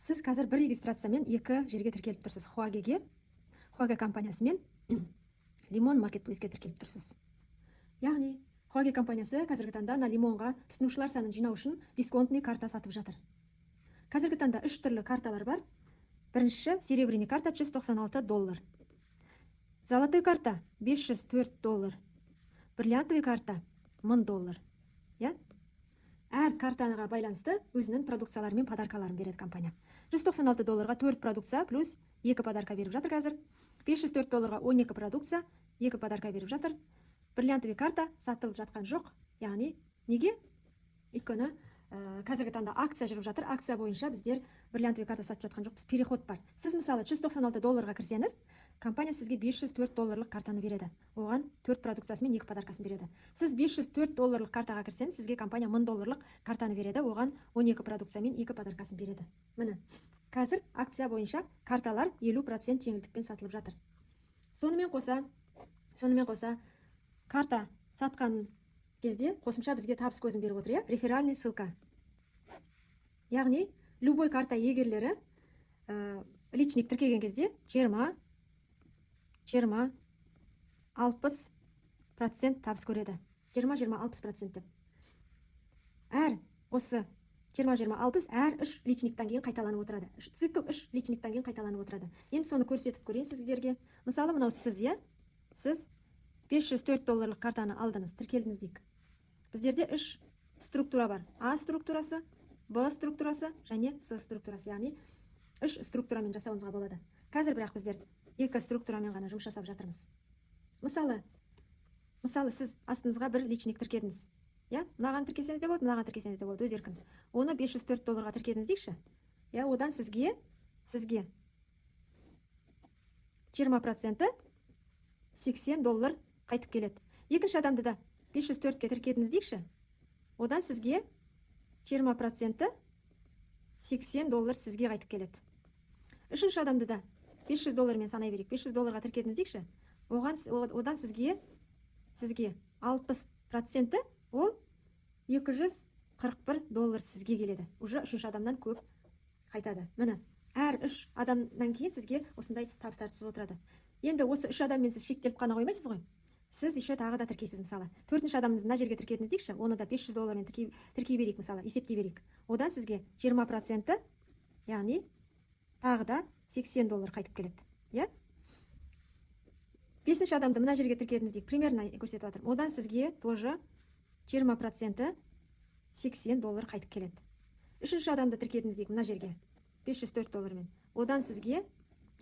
Сіз қазір бір регистрациямен екі жерге тіркеліп тұрсыз: Хуагеге, Хуаге компаниясымен Лимон маркетплейске тіркеліп тұрсыз. Яғни Хуаге компаниясы қазіргі таңда мына Лимонға тұтынушылар санын жинау үшін дисконтный карта сатып жатыр. Қазіргі таңда үш түрлі карталар бар. Бірінші серебряный карта 196 доллар, золотой карта 504 доллар, бриллиантовый карта 1000 доллар, иә. Әр картаға байланысты өзінің продукциялары мен подаркаларын береді компания. 196 долларға 4 продукция плюс 2 подарка беріп жатыр қазір. 504 долларға 12 продукция, 2 подарка беріп жатыр. Бриллиантовый карта сатылып жатқан жоқ. Яғни неге? Өйткені қазіргі таңда акция жүріп жатыр. Акция бойынша біздер бриллиантовый карта сатып жатқан жоқпыз, переход бар. Сіз, мысалы, 196 долларға кірсеңіз, компания сізге 504 долларлық картаны береді, оған 4 продукциясы мен 2 подаркасын береді. Сіз 504 долларлық картаға кірсеңіз, сізге компания 1000 долларлық картаны береді, оған 12 продукция мен 2 подаркасын береді. Міне, қазір акция бойынша карталар 50% жеңілдікпен сатылып жатыр. Сонымен қоса карта сатқан кезде қосымша бізге табыс көзін беріп отыр, иә, реферальный ссылка. Яғни любой карта иегерлері личник тіркеген кезде 20, 20, 60% табыс көреді. 20, 20, 60% деп әр осы 20, 20, 60 әр үш личниктан кейін қайталанып отырады. Цикл үш личниктан кейін қайталанып отырады. Енді соны көрсетіп көрейін сіздерге. Мысалы, мынау сіз, иә, сіз 504 долларлық картаны алдыңыз, тіркелдіңіз дейік. Біздерде үш структура бар: А структурасы, Б структурасы және С структурасы. Яғни үш структурамен жасауыңызға болады қазір, бірақ біздер екі структурамен ғана жұмыс жасап жатырмыз. Мысалы, сіз астыңызға бір личник тіркедіңіз, иә. Мынаған тіркесеңіз де болады, мынаған тіркесеңіз де болады, өз еркіңіз. Оны 504 долларға тіркедіңіз дейікші, иә. Одан сізге 20%-і 80 доллар қайтып келеді. Екінші адамды да 504-ке тіркедіңіз дейікші, одан сізге 20%-і 80 доллар сізге қайтып келеді. Үшінші адамды да 500 доллармен санай берейік. 500 долларға тіркедіңіз дейікші, оған одан сізге 60%-і, ол 241 доллар сізге келеді. Уже үшінші адамнан көп қайтады. Міне, әр үш адамнан кейін сізге осындай табыстар түсіп отырады. Енді осы үш адаммен сіз шектеліп қана қоймайсыз ғой, сіз еще тағы да тіркейсіз. Мысалы, төртінші адамыңызды мына жерге тіркедіңіз дейікші, оны да 500 доллармен тіркей берейік, мысалы, есептей берейік. Одан сізге 20%-і, яғни тағы да 80 доллар қайтып келеді, иә. Бесінші адамды мына жерге тіркедіңіз дейік, примерно көрсетіп жатырмын. Одан сізге тоже 20%-і 80 доллар қайтып келеді. Үшінші адамды тіркедіңіз дейік мына жерге 504 доллармен, одан сізге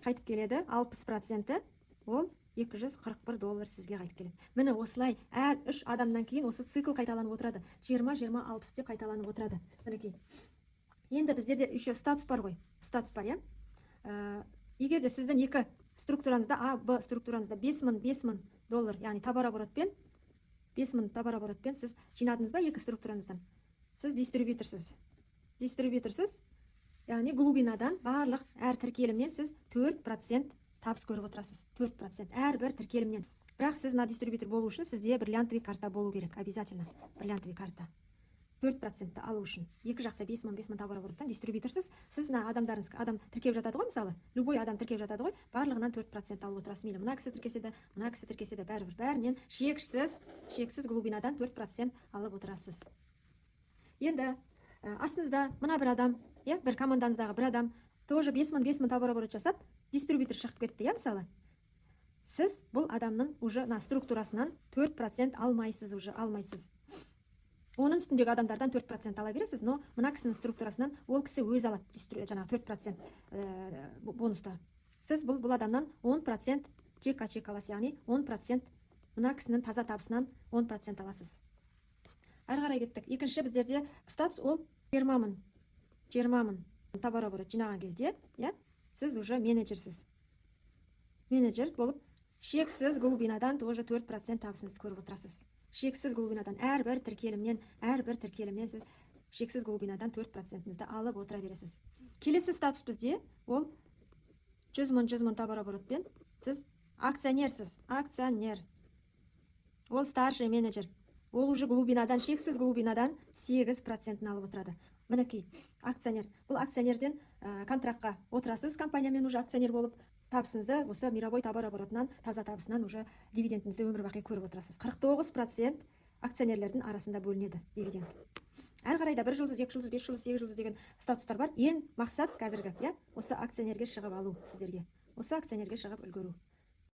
қайтып келеді 60%-і, ол 241 доллар сізге қайтып келеді. Міне, осылай әр үш адамнан кейін осы цикл қайталанып отырады: 20, 20, 60 деп қайталанып отырады. Мінекей, енді біздерде еще статус бар ғой, статус бар, иә. Егер де сіздің екі структураңызда, А, Б структураңызда 5000, 5000 доллар, яғни товарооборотпен, 5000 товарооборотпен сіз жинадыңыз ба екі структураңыздан, сіз дистрибьюторсыз. Дистрибьюторсыз, яғни глубинадан барлық әр тіркелімнен сіз 4% табыс көріп отырасыз, 4% әрбір тіркелімнен. Бірақ сіз мына дистрибьютор болу үшін сізде бриллиантовый карта болу керек, обязательно бриллиантовый карта. 4%-ті алу үшін екі жақта 5000, 5000 товарообороттан дистрибьюторсыз. Сіз мына адамдарыңыз, адам тіркеп жатады ғой, мысалы, любой адам тіркеп жатады ғой, барлығынан 4% алып отырасыз. Мейлі мына кісі тіркесе де, мына кісі тіркесе де, бәрібір бәрінен шексіз глубинадан 4% алып отырасыз. Енді астыңызда мына бір адам, иә, бір командаңыздағы бір адам тоже 5000, 5000 товарооборот жасап, дистрибьютор шығып кетті, иә. Мысалы, сіз бұл адамның уже мына структурасынан 4% алмайсыз, уже алмайсыз. Оның үстіндегі адамдардан 4% ала бересіз, но мына кісінің структурасынан ол кісі өзі алады жаңағы 4% бонусты. Сіз бұл адамнан 10% чек чек аласыз, яғни 10% мына кісінің таза табысынан 10% аласыз. Әрі қарай кеттік. Екінші біздерде статус ол 20 000, 20 000 товарооборот жинаған кезде, иә, сіз уже менеджерсіз. Менеджер болып, шексіз глубинадан тоже 4% табысыңызды көріп отырасыз. Шексіз глубинадан әрбір тіркелімнен, әрбір тіркелімнен сіз шексіз глубинадан 4%-іңізді алып отыра бересіз. Келесі статус бізде ол 100 000, 100 000 товарооборотпен сіз акционерсіз. Акционер ол старший менеджер, ол уже глубинадан, шексіз глубинадан 8%-ін алып отырады. Мінекей, акционер. Бұл акционерден контрактқа отырасыз компаниямен, уже акционер болып, табысыңызды осы мировой товарооборотынан, таза табысынан, уже дивидендіңізді өмір бақи көріп отырасыз. 49% акционерлердің арасында бөлінеді дивиденд. Әрі қарай да бір жұлдыз, екі жұлдыз, бес жұлдыз, сегіз жұлдыз деген статустар бар. Ең мақсат қазіргі, иә, осы акционерге шығып алу сіздерге, осы акционерге шығып үлгеру.